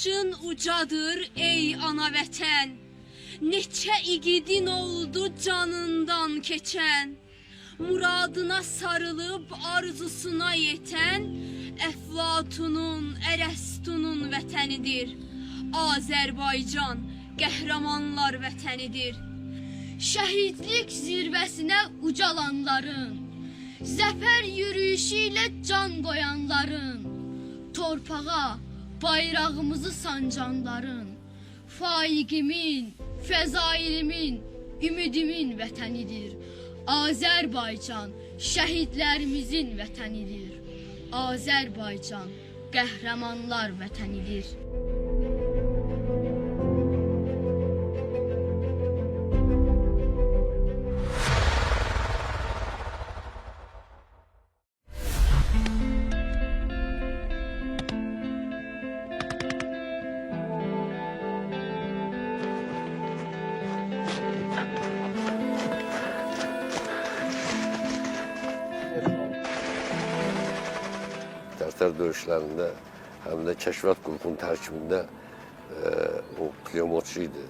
Başın ucadır ey ana vətən. Neçə igidin oldu canından keçən. Muradına sarılıb arzusuna yetən Əflatunun, Ərəstunun vətənidir. Azərbaycan qəhrəmanlar vətənidir. Şəhidlik zirvəsinə ucalanların, zəfər yürüyüşü ilə can qoyanların, torpağa bayrağımızı sancanların, Faiqimin, fəzailimin, ümidimin vətənidir. Azərbaycan şəhidlərimizin vətənidir. Azərbaycan qəhrəmanlar vətənidir. Tərtər döyüşlərində, həm də kəşfiyyat qrupunun tərkibində o pulemyotçu idi.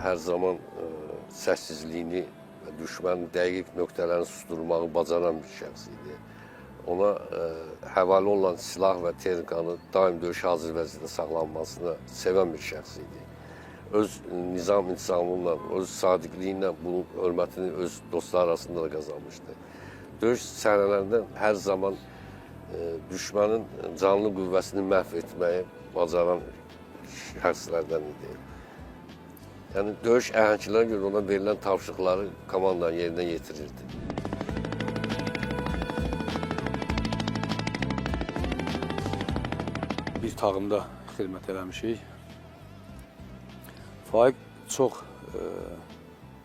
Hər zaman səssizliyini və düşmənin dəqiq nöqtələrini susturmağı bacaran bir şəxs idi. Ona həvalə olunan silah və texnikanı daim döyüşə hazır vəziyyətdə saxlanmasını sevən bir şəxs idi. Öz nizam intizamı öz sadiqliyi ilə bunun hörmətini öz dostları arasında da qazanmışdı. Döyüş səhnələrində hər zaman düşmənin canlı qüvvəsini məhv etməyi bacaran şəxslərdən idi. Yəni döyüş əhənglərinə görə ona verilən tapşırıqları komandanın yerinə yetirirdi. Bir tağımda xidmət eləmişik. Faiq çox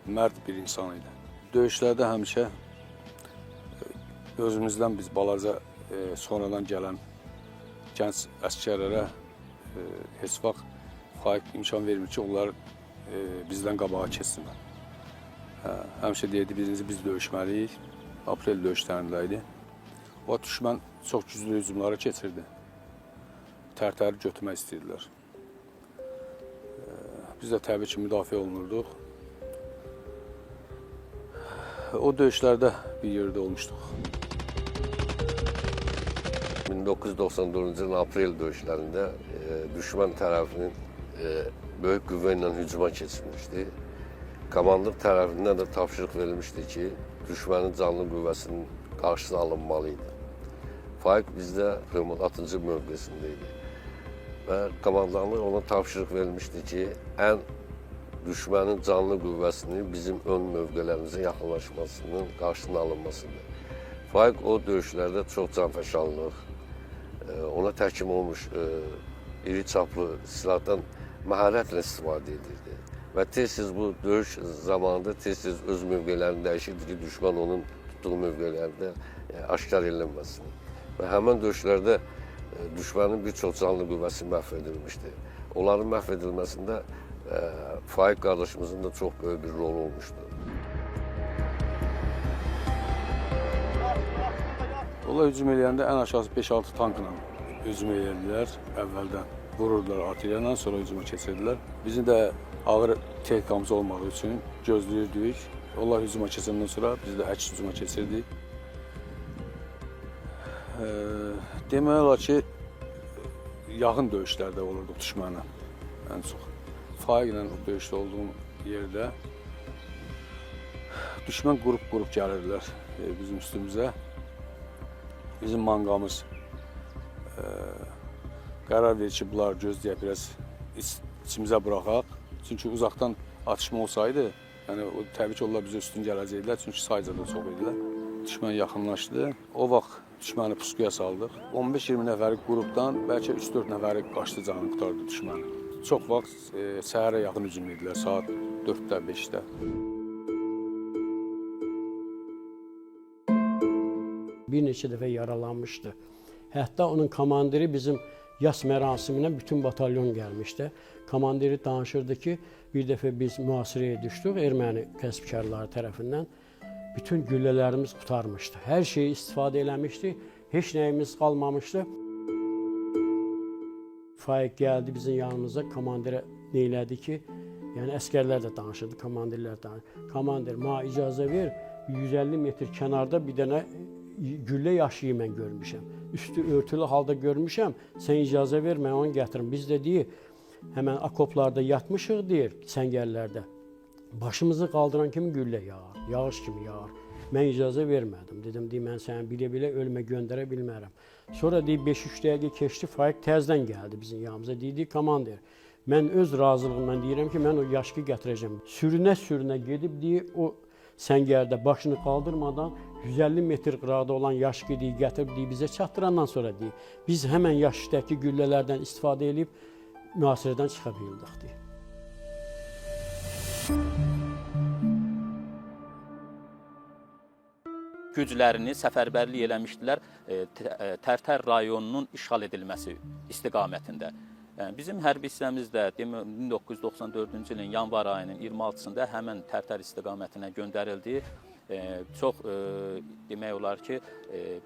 mərd bir insan idi. Döyüşlərdə həmişə özümüzdən biz balaca sonradan gələn gənc əsgərlərə heç vaxt Faiq imkan vermir ki, onlar bizdən qabağa keçsinlər. Həmişə deyirdi, birinci biz döyüşməliyik. Aprel döyüşlərində idi. O düşmən çox güclü hücumlara keçirdi. Tərtəri götürmək istəyirdilər. Biz də təbii ki, müdafiə olunurduq. O döyüşlərdə bir yerdə olmuşduq. 1994-cü ilin aprel döyüşlərində düşmən tərəfinin böyük qüvvə ilə hücuma keçmişdi. Komandlıq tərəfindən də tapşırıq verilmişdi ki, düşmənin canlı qüvvəsinin qarşısı alınmalı idi. Faiq bizdə pulemyot atıcı mövqesində idi. Və komandanlıq ona tapşırıq verilmişdi ki, ən düşmənin canlı qüvvəsini bizim ön mövqələrimizə yaxınlaşmasının qarşısının alınmasıdır. Faiq o döyüşlərdə çox canfəşanlıq, ona təhkim olmuş iri çaplı silahdan məharətlə istifadə edirdi. Və tez-tez bu döyüş zamanında tez-tez öz mövqelərini dəyişirdi ki, düşmən onun tutduğu mövqelərdə aşkar edilməsin. Və həmin döyüşlərdə düşmənin bir çox canlı qüvvəsi məhv edilmişdi. Onların məhv edilməsində Faiq qardaşımızın da çox böyük bir rolu olmuşdu. Onlar hücum eləyəndə ən aşağısı 5-6 tankla hücum eləyirdilər əvvəldən. Vururdular artilleriyadan, sonra hücuma keçirdilər. Bizim də ağır texnikamız olmadığı üçün gözləyirdik. Onlar hücuma keçəndən sonra biz də əks hücuma keçirdik. Demək olar ki, yaxın döyüşlərdə olurduq düşmənlə ən çox. Faiqlə o döyüşdə olduğum yerdə düşmən qrup-qrup gəlirdilər bizim üstümüzə. Bizim manqamız qərar verir ki, bunlar gözləyək biraz içimizə buraxaq. Çünki uzaqdan atışma olsaydı, yəni o, təbii ki, onlar bizə üstün gələcəkdilər, çünki sayca da çox idilər. Düşmən yaxınlaşdı. O vaxt düşməni pusquya saldıq. 15-20 nəfəri qrupdan bəlkə 3-4 nəfəri qaçdı, canını qurtardı düşməni. Çox vaxt səhərə yaxın hücum idilər, saat 4-də, 5-də. Bir neçə dəfə yaralanmışdı. Hətta onun komandiri bizim yas mərasiminə bütün batalyon gəlmişdi. Komandiri danışırdı ki, bir dəfə biz mühasirəyə düşdük erməni kəsbkarları tərəfindən. Bütün güllələrimiz qurtarmışdı. Hər şeyi istifadə eləmişdik, heç nəyimiz qalmamışdı. Faiq gəldi bizim yanımıza, komandirə neylədi ki, yəni əskərlər də danışırdı, komandirlər danışırdı. Komandir, mənə icazə ver, 150 metr kənarda bir dənə güllə yaşıyı mən görmüşəm. Üstü örtülü halda görmüşəm, sən icazə ver, mən onu gətirim. Biz də deyir, həmən akoplarda yatmışıq deyir, səngərlərdə. Başımızı qaldıran kimi güllə yağar, yağış kimi yağar. Mən icazə vermədim. Dedim, deyir, mən səni bilə-bilə ölümə göndərə bilmərəm. Sonra deyir, 5-3 dəqiqə keçdi, Faiq təzədən gəldi bizim yanımıza. Deyir, komandir, mən öz razılığımdan deyirəm ki, mən o yaşkı gətirəcəm. Sürünə-sürünə gedib, deyir, o səngərdə başını qaldırmadan 150 metr qıraqda olan yaşkı deyir, gətirib deyir, bizə çatdırandan sonra deyir, biz həmən yaşdakı güllələrdən istifadə edib mühasirədən çıxa bildik deyir. Güclərini səfərbərlik eləmişdilər Tərtər rayonunun işğal edilməsi istiqamətində. Yəni, bizim hərbi hissəmiz də 1994-cü ilin yanvar ayının 26-sında həmən Tərtər istiqamətinə göndərildi. Çox demək olar ki,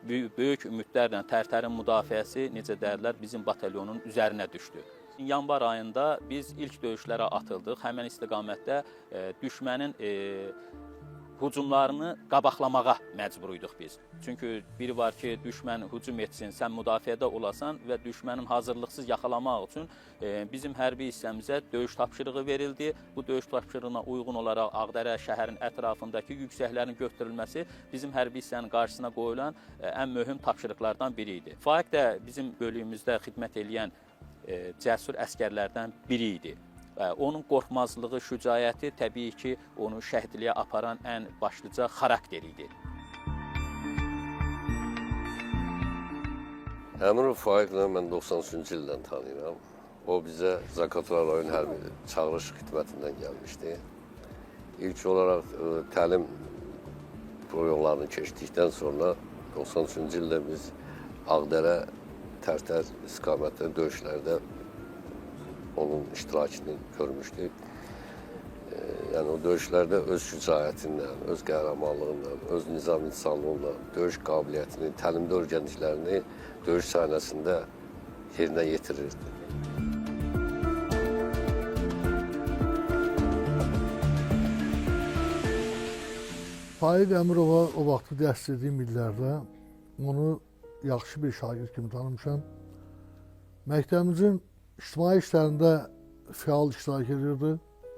böyük ümidlərlə Tərtərin müdafiəsi, necə deyərlər, bizim batalyonun üzərinə düşdü. Yanvar ayında biz ilk döyüşlərə atıldıq. Həmən istiqamətdə düşmənin hücumlarını qabaqlamağa məcbur idik biz. Çünki biri var ki, düşmən hücum etsin, sən müdafiədə olasan və düşmənin hazırlıqsız yaxalamaq üçün bizim hərbi hissəmizə döyüş tapşırığı verildi. Bu döyüş tapşırığına uyğun olaraq Ağdərə şəhərin ətrafındakı yüksəklərin götürülməsi bizim hərbi hissənin qarşısına qoyulan ən mühüm tapşırıqlardan biri idi. Faiq də bizim bölüyümüzdə xidmət eləyən cəsur əskərlərdən biri idi. Onun qorxmazlığı, şücaəti təbii ki, onu şəhidliyə aparan ən başlıca xarakter idi. Əmirov Faiqlə mən 93-cü ildən tanıyıram. O bizə Zaqatala rayon hərbi çağırış xidmətindən gəlmişdi. İlk olaraq təlim yollarını keçdikdən sonra 93-cü ildə biz Ağdərə, Tərtər istiqamətdə döyüşlərdə onun iştirakını görmüşdük. Yəni o döyüşlərdə öz şücaətindən, öz qəhrəmanlığından, öz nizam insanlığından, döyüş qabiliyyətini, təlimdə öyrəndiklərini döyüş səhnəsində yerinə yetirirdi. Faiq Əmirova o vaxtı dərs dediyim illərdə onu yaxşı bir şagird kimi tanımışam. Məktəbimizin ictimai işlərində fəal iştirak edirdi.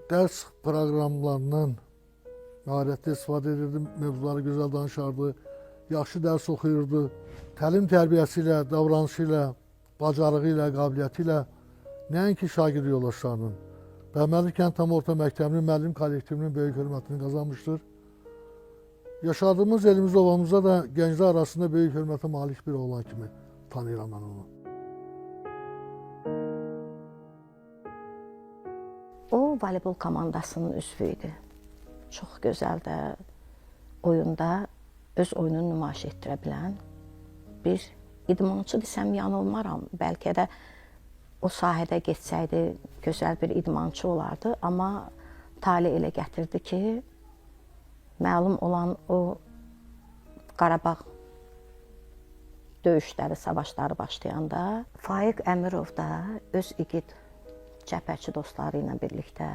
Dərs proqramlarından məharətli istifadə edirdi, mövzuları gözəl danışardı, yaxşı dərs oxuyurdu. Təlim tərbiyəsi ilə, davranışı ilə, bacarığı ilə, qabiliyyəti ilə nəinki şagird yoldaşlarının, Bəməli kənd tam orta məktəbinin müəllim kollektivinin böyük hörmətini qazanmışdır. Yaşadığımız elimizdə, ovamızda da gənclər arasında böyük hörmətə malik bir oğlan kimi tanıyıram mən onu. O, voleybol komandasının üzvü idi. Çox gözəl də oyunda öz oyununu nümayiş etdirə bilən bir idmançı desəm yanılmaram. Bəlkə də o sahədə getsəydi gözəl bir idmançı olardı. Amma tale elə gətirdi ki, məlum olan o Qarabağ döyüşləri, savaşları başlayanda Faiq Əmirov da öz igid cəbhəçi dostları ilə birlikdə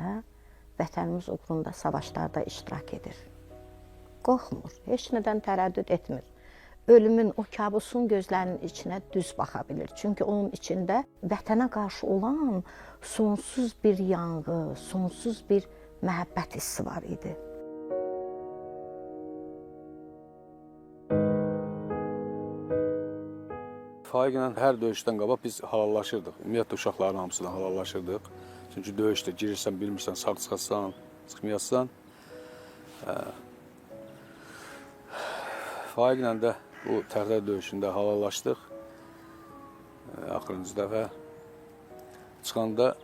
vətənimiz uğrunda savaşlarda iştirak edir. Qorxmur, heç nədən tərəddüd etmir. Ölümün, o kabusun gözlərinin içinə düz baxa bilir. Çünki onun içində vətənə qarşı olan sonsuz bir yanğı, sonsuz bir məhəbbət hissi var idi. Faiqlə hər döyüşdən qabaq biz halallaşırdıq. Ümumiyyətlə uşaqların hamısından halallaşırdıq. Çünki döyüşdə girirsən, bilmirsən, sağ çıxasan, çıxmayasan. Faiqlə də bu Tərtər döyüşündə halallaşdıq. Axırıncı dəfə çıxanda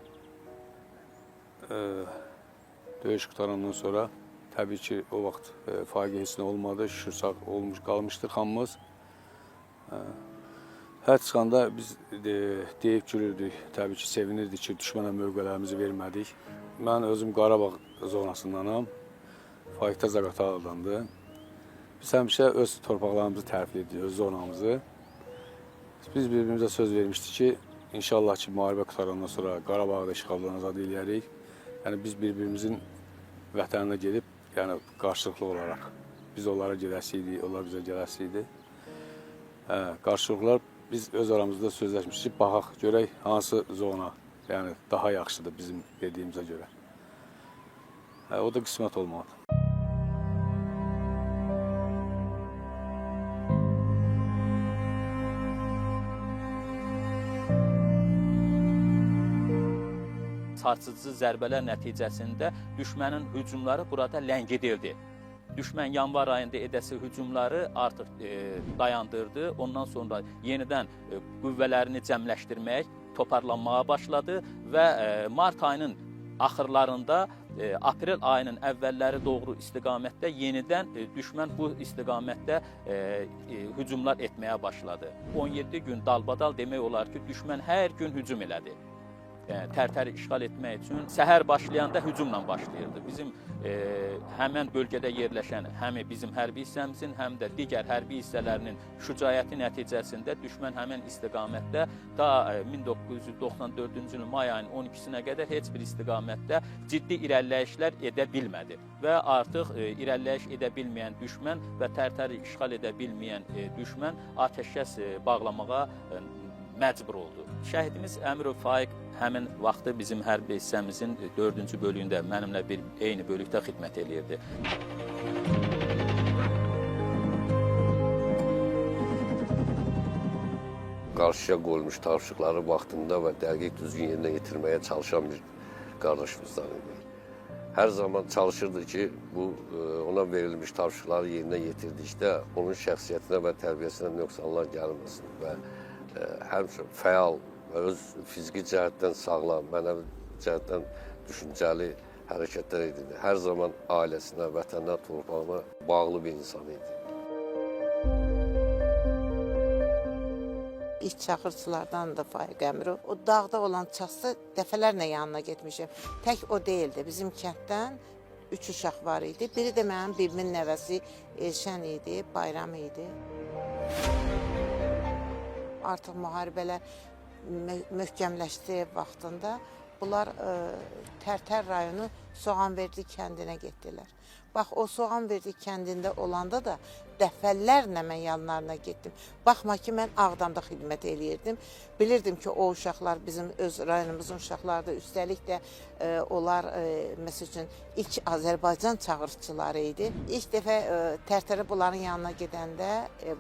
döyüş qurtarandan sonra təbii ki, o vaxt Faiqə heç nə olmadı, şükür sağ olmuş, qalmışdıq hamımız. Hər çıxanda biz deyib gülürdük, təbii ki, sevinirdik ki, düşmənə mövqelərimizi vermədik. Mən özüm Qarabağ zonasındanam, Faiq də Zaqataladandır. Biz həmişə öz torpaqlarımızı tərifləyirdik, öz zonamızı. Biz bir-birimizə söz vermişdik ki, İnşallah ki, müharibə qurtarandan sonra Qarabağı da işğaldan azad eləyərik. Yəni biz bir-birimizin vətəninə gedib, yəni qarşılıqlı olaraq biz onlara gedəsiydik, onlar bizə gələsiydi. Hə, qarşılıqlar biz öz aramızda sözləşmişdik, baxaq görək hansı zona, yəni daha yaxşıdır bizim dediyimizə görə. Hə, o da qismət olmadı. Sarsıcı zərbələr nəticəsində düşmənin hücumları burada ləngidildi. Düşmən yanvar ayında edəsi hücumları artıq dayandırdı. Ondan sonra yenidən qüvvələrini cəmləşdirmək, toparlanmağa başladı və mart ayının axırlarında, aprel ayının əvvəlləri doğru istiqamətdə yenidən düşmən bu istiqamətdə hücumlar etməyə başladı. 17 gün dalbadal demək olar ki, düşmən hər gün hücum elədi. Tərtəri işğal etmək üçün səhər başlayanda hücumla başlayırdı. Bizim həmən bölgədə yerləşən həm bizim hərbi hissəmizin, həm də digər hərbi hissələrinin şücaəti nəticəsində düşmən həmən istiqamətdə ta 1994-cü ilin may ayının 12-sinə qədər heç bir istiqamətdə ciddi irəliləyişlər edə bilmədi və artıq irəliləyiş edə bilməyən düşmən və Tərtəri işğal edə bilməyən düşmən atəşkəs bağlamağa məcbur oldu. Şəhidimiz Əmirov Faiq həmin vaxtı bizim hərbi hissəmizin 4-cü bölüyündə mənimlə bir eyni bölükdə xidmət eləyirdi. Qarşıya qoyulmuş tapşırıqları vaxtında və dəqiq düzgün yerinə yetirməyə çalışan bir qardaşımızdan idi. Hər zaman çalışırdı ki, bu ona verilmiş tapşırıqları yerinə yetirdikdə onun şəxsiyyətinə və tərbiyəsinə nöqsanlar gəlməsin və həmçinin fəal və öz fiziki cəhətdən sağlam, mənəvi cəhətdən düşüncəli hərəkətlər edirdi. Hər zaman ailəsinə, vətəninə, torpağına bağlı bir insan idi. İlk çağırçılardan da Faiq Əmirov. O dağda olan çası dəfələrlə yanına getmişəm. Tək o deyildi. Bizim kənddən 3 uşaq var idi. Biri də mənim bibimin nəvəsi Elşən idi, Bayram idi. Artıq müharibələr möhkəmləşdi vaxtında bunlar Tərtər rayonu Soğanverdi kəndinə getdilər. Bax, o Soğanverdi kəndində olanda da dəfələrlə mən yanlarına getdim. Baxma ki, mən Ağdamda xidmət eləyirdim. Bilirdim ki, o uşaqlar bizim öz rayonumuzun uşaqlarıdır. Üstəlik də onlar, məsəl üçün, ilk Azərbaycan çağırışçıları idi. İlk dəfə Tərtərə bunların yanına gedəndə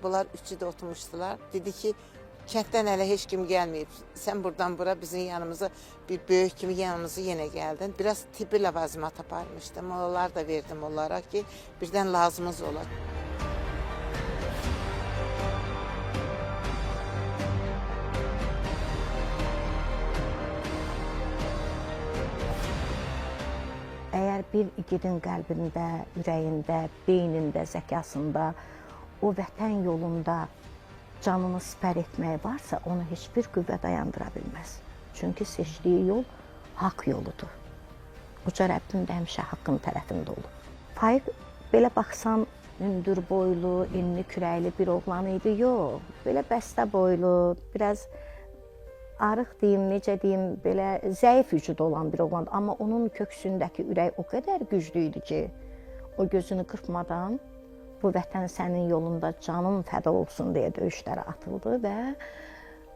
bunlar üçü də oturmuşdular. Dedi ki, kənddən hələ heç kim gəlməyib. Sən buradan bura bizim yanımıza bir böyük kimi yanımıza yenə gəldin. Biraz tibbi ləvazimat aparmışdım. Onlar da verdim onlara ki, birdən lazımız olar. Əgər bir igidin qəlbində, ürəyində, beynində, zəkasında, o vətən yolunda canını sipər etmək varsa, onu heç bir qüvvə dayandıra bilməz. Çünki seçdiyi yol haqq yoludur. Uca Rəbbim də həmişə haqqın tərəfində olub. Faiq belə baxsan, hündür boylu, enli kürəkli bir oğlan idi. Yox, belə bəstə boylu, biraz arıq deyim, necə deyim, belə zəif vücudu olan bir oğlandı. Amma onun köksündəki ürək o qədər güclü idi ki, o gözünü qırpmadan bu vətən sənin yolunda canım fəda olsun deyə döyüşlərə atıldı və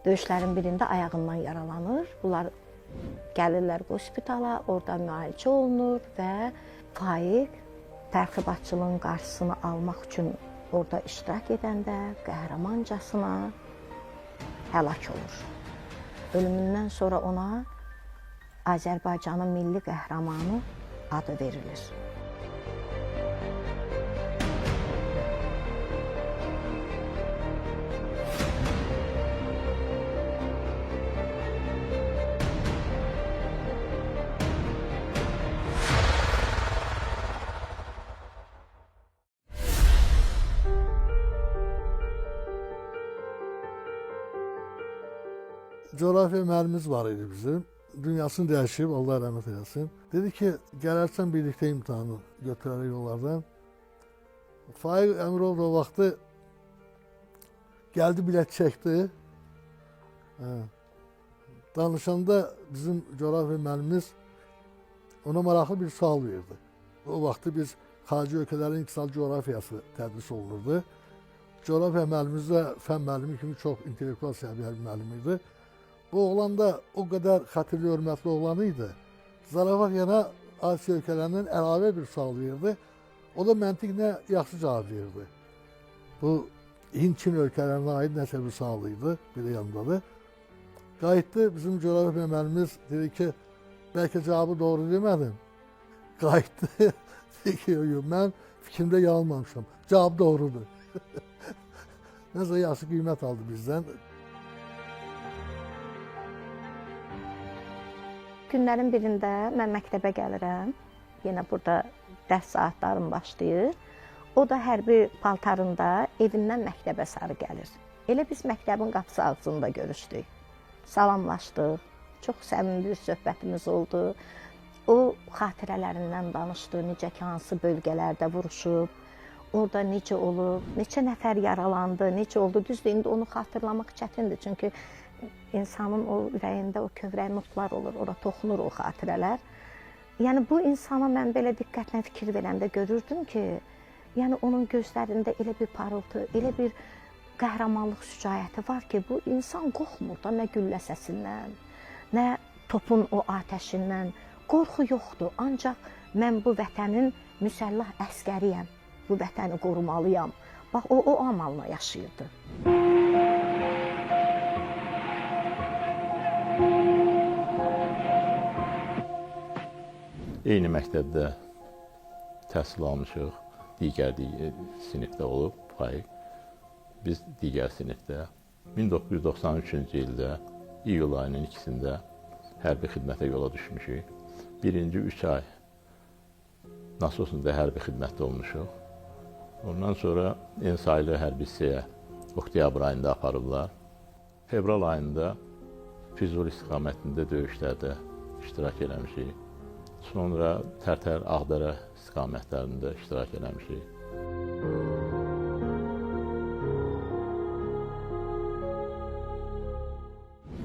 döyüşlərin birində ayağından yaralanır. Bunlar gəlirlər hospitala, orada müalicə olunur və Faiq təxribatçılığın qarşısını almaq üçün orada iştirak edəndə qəhrəmancasına həlak olur. Ölümündən sonra ona Azərbaycanın milli qəhrəmanı adı verilir. Coğrafiya müəllimimiz var idi bizim. Dünyasını dəyişib, Allah rəhmət eləsin. Dedi ki, gələrsən birlikdə imtahanı götürərək yollardan. Faiq Əmirov da o vaxtı gəldi, bilet çəkdi. Hə. Danışanda bizim coğrafiya müəllimimiz ona maraqlı bir sual verdi. O vaxtı biz xarici ölkələrin iqtisadi coğrafiyası tədris olunurdu. Coğrafiya müəllimimiz də fən müəllimi kimi çox intellektual səviyyəli müəllim idi. Bu oğlan da o qədər xətirli, hörmətli oğlan idi. Zarafat yana Asiya ölkələrindən əlavə bir sual verdi. O da məntiqlə yaxşı cavab verdi. Bu Hind-Çin ölkələrinə aid nəsə bir sual idi, bir də yanındadır. Qayıtdı, bizim coğrafiya müəllimimiz dedi ki, bəlkə cavabı doğru demədim. Qayıtdı, dedi ki, yox, mən fikrimdə yanılmamışam, cavab doğrudur. Nəsə yaxşı qiymət aldı bizdən. Günlərin birində mən məktəbə gəlirəm. Yenə burada dərs saatlarım başlayır. O da hərbi paltarında evindən məktəbə sarı gəlir. Elə biz məktəbin qapısı ağzında görüşdük. Salamlaşdıq. Çox səmimi bir söhbətimiz oldu. O xatirələrindən danışdı, necə ki, hansı bölgələrdə vuruşub, orada necə olub, neçə nəfər yaralandı, necə oldu. Düzdür, indi onu xatırlamaq çətindir. Çünki insanın o ürəyində o kövrək notlar olur, ora toxunur o xatirələr. Yəni bu insana mən belə diqqətlə fikir verəndə görürdüm ki, yəni onun gözlərində elə bir parıltı, elə bir qəhrəmanlıq şücaəti var ki, bu insan qorxmur da nə güllə səsindən, nə topun o atəşindən. Qorxu yoxdur, ancaq mən bu vətənin müsəllah əskəriyəm, bu vətəni qorumalıyam. Bax, o amalına yaşayırdı. Eyni məktəbdə təhsil almışıq, digər sinifdə olub Faiq. Biz digər sinifdə 1993-cü ildə iyul ayının 2-sində hərbi xidmətə yola düşmüşük. Birinci 3 ay Nasosunda hərbi xidmətdə olmuşuq. Ondan sonra ensaylı hərbi hissəyə oktyabr ayında aparıblar. Fevral ayında Füzuli istiqamətində döyüşlərdə iştirak eləmişik. Sonra Tərtər, Ağdərə istiqamətlərində iştirak eləmişik.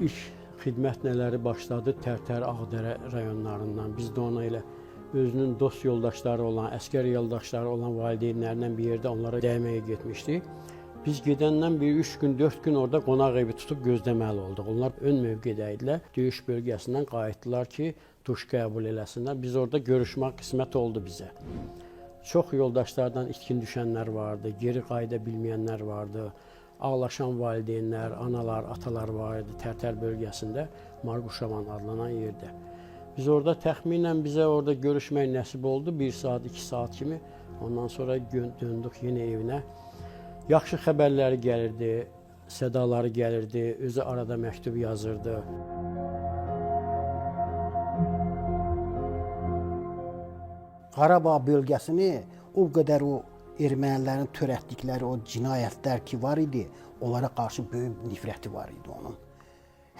İlk xidmət nələri başladı Tərtər, Ağdərə rayonlarından. Biz də ona elə özünün dost yoldaşları olan, əskər yoldaşları olan valideynlərindən bir yerdə onlara dəyməyə getmişdik. Biz gedəndən bir 3 gün, 4 gün orada qonaq evi tutub gözləməli olduq. Onlar ön mövqedə idilər. Döyüş bölgəsindən qayıtdılar ki, duş qəbul eləsinlər. Biz orada görüşmək qismət oldu bizə. Çox yoldaşlardan itkin düşənlər vardı, geri qayıda bilməyənlər vardı. Ağlaşan valideynlər, analar, atalar var idi Tərtər bölgəsində, Marquşavan adlanan yerdə. Biz orada təxminən bizə orada görüşmək nəsib oldu, 1 saat, 2 saat kimi. Ondan sonra döndük yenə evinə. Yaxşı xəbərləri gəlirdi, sədaları gəlirdi, özü arada məktub yazırdı. Qarabağ bölgəsini o qədər o ermənilərin törətdikləri o cinayətlər ki var idi, onlara qarşı böyük nifrəti var idi onun.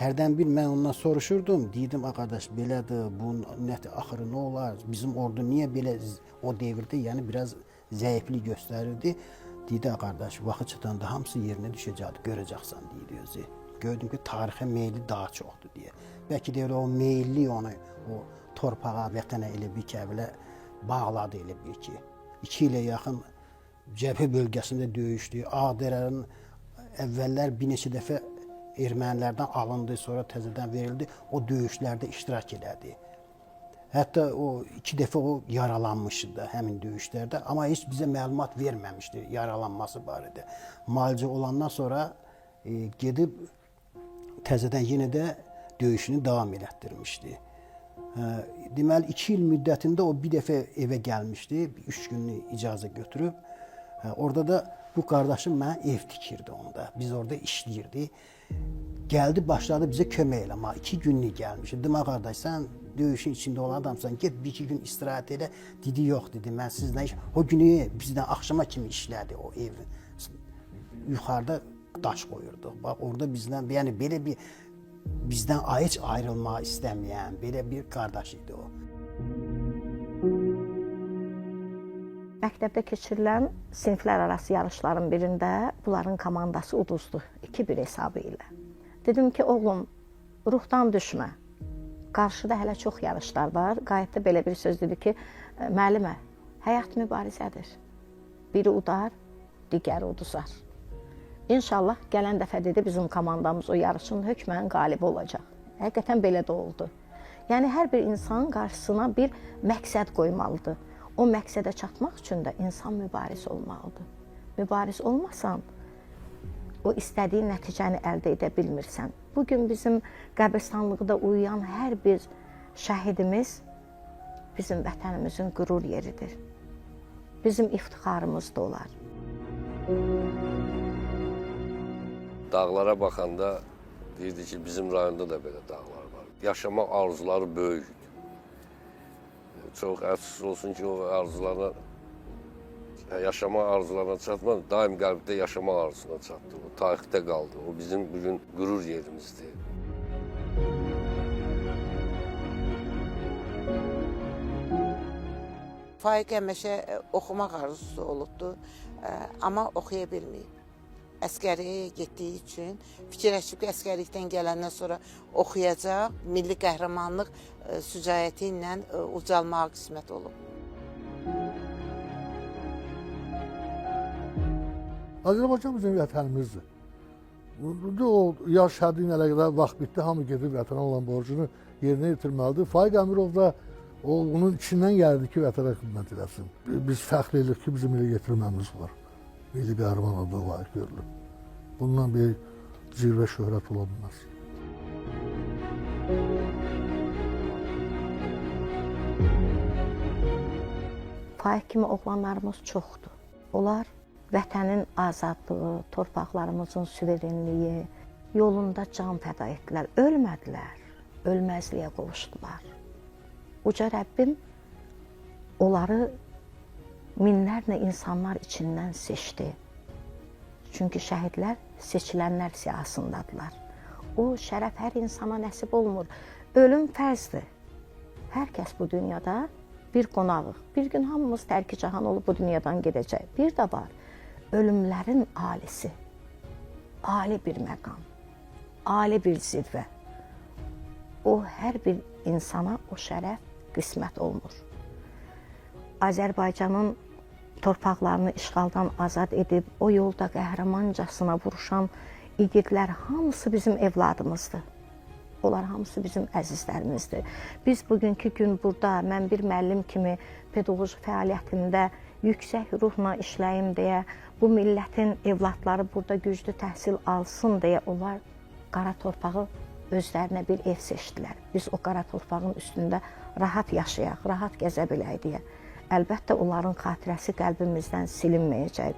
Hərdən bir mən ondan soruşurdum, deyirdim, a qardaş, belədir, bunun nə axırı nə olar, bizim ordu niyə belə o devirdə, yəni biraz zəiflik göstərirdi. Deyirdi, a qardaş, vaxtı çatanda hamısı yerinə düşəcəkdir, görəcəksən, deyirdi özü. Gördüm ki, tarixə meyli daha çoxdur deyə. Bəlkə də elə o meyilli onu o torpağa, vətənə elə bir ki, əvvələ bağladı elə bir ki. 2 ilə yaxın cəbhə bölgəsində döyüşdü. Ağdərənin əvvəllər bir neçə dəfə ermənilərdən alındı, sonra təzədən verildi. O döyüşlərdə iştirak elədi. Hətta o 2 dəfə o yaralanmışdı da həmin döyüşlərdə, amma heç bizə məlumat verməmişdi yaralanması barədə. Müalicə olandan sonra gedib təzədən yenə də döyüşünü davam elətdirmişdi. Deməli, 2 il müddətində o bir dəfə evə gəlmişdi, 3 günlük icazə götürüb. Orada da bu qardaşım mənə ev tikirdi onda. Biz orada işləyirdik. Gəldi, başladı bizə kömək eləmək. 2 günlük gəlmişdi. Dedim, qardaş, sən döyüşün içində olan adamsan, get 1-2 gün istirahət elə. Dedi, yox, dedi, mən sizlə iş... O günü bizdən axşama kimi işlədi o ev. Yuxarıda daş qoyurduq. Bax, orada bizdən, yəni belə bir, bizdən heç ayrılmaq istəməyən, belə bir qardaş idi o. Məktəbdə keçirilən siniflər arası yarışların birində bunların komandası uduzdu 2-1 hesabı ilə. Dedim ki, oğlum, Ruhdan düşmə. Qarşıda hələ çox yarışlar var. Qayıtdı belə bir söz dedi ki, müəllimə, həyat mübarizədir. Biri udar, digəri uduzar. İnşallah gələn dəfə dedi bizim komandamız o yarışın hökmən qalibi olacaq. Həqiqətən belə də oldu. Yəni hər bir insanın qarşısına bir məqsəd qoymalıdır. O məqsədə çatmaq üçün də insan mübariz olmalıdır. Mübariz olmasan, o istədiyin nəticəni əldə edə bilmirsən. Bugün bizim qəbirstanlıqda uyuyan hər bir şəhidimiz bizim vətənimizin qürur yeridir. Bizim iftixarımız da olar. Dağlara baxanda deyirdi ki, bizim rayonda da belə dağlar var. Yaşamaq arzuları böyük idi. Çox əfsus olsun ki, o arzularına, yaşamaq arzularına çatmadı, daim qəlbdə yaşamaq arzusuna çatdı. O tarixdə qaldı. O bizim bugün qürur yerimizdir. Faiq həmişə oxumaq arzusu olubdu, amma oxuya bilməyib. Əskəriyə getdiyi üçün fikirləşib ki, əskərlikdən gələndən sonra oxuyacaq, milli qəhrəmanlıq sücayəti ilə ucalmağa qismət olub. Azərbaycan bizim vətənimizdir. O yaş həddi ilə əlaqədar vaxt bitdi, hamı gedib vətənə olan borcunu yerinə yetirməlidir. Faiq Əmirov da onun içindən gəldi ki, vətənə xidmət eləsin. Biz fəxr edirik ki, bizim elə yetirməmiz var. Milli qəhrəman adına layiq görülür. Bundan bir zirvə şöhrət ola bilməz. Faiq kimi oğlanlarımız çoxdur. Onlar vətənin azadlığı, torpaqlarımızın suverenliyi yolunda can fəda etdilər. Ölmədilər, ölməzliyə qovuşdular. Uca Rəbbim onları minlərlə insanlar içindən seçdi. Çünki şəhidlər seçilənlər siyahısındadılar. O şərəf hər insana nəsib olmur. Ölüm fərzdir. Hər kəs bu dünyada bir qonağıq. Bir gün hamımız tərki cahan olub bu dünyadan gedəcək. Bir də var, ölümlərin alisi, ali bir məqam, ali bir zirvə. O, hər bir insana o şərəf qismət olmur. Azərbaycanın torpaqlarını işğaldan azad edib, o yolda qəhrəmancasına vuruşan igidlər hamısı bizim evladımızdır. Onlar hamısı bizim əzizlərimizdir. Biz bugünkü gün burada, mən bir müəllim kimi pedaqoji fəaliyyətimdə yüksək ruhla işləyim deyə, bu millətin evladları burada güclü təhsil alsın deyə onlar qara torpağı özlərinə bir ev seçdilər. Biz o qara torpağın üstündə rahat yaşayaq, rahat gəzə bilək deyə. Əlbəttə, onların xatirəsi qəlbimizdən silinməyəcək.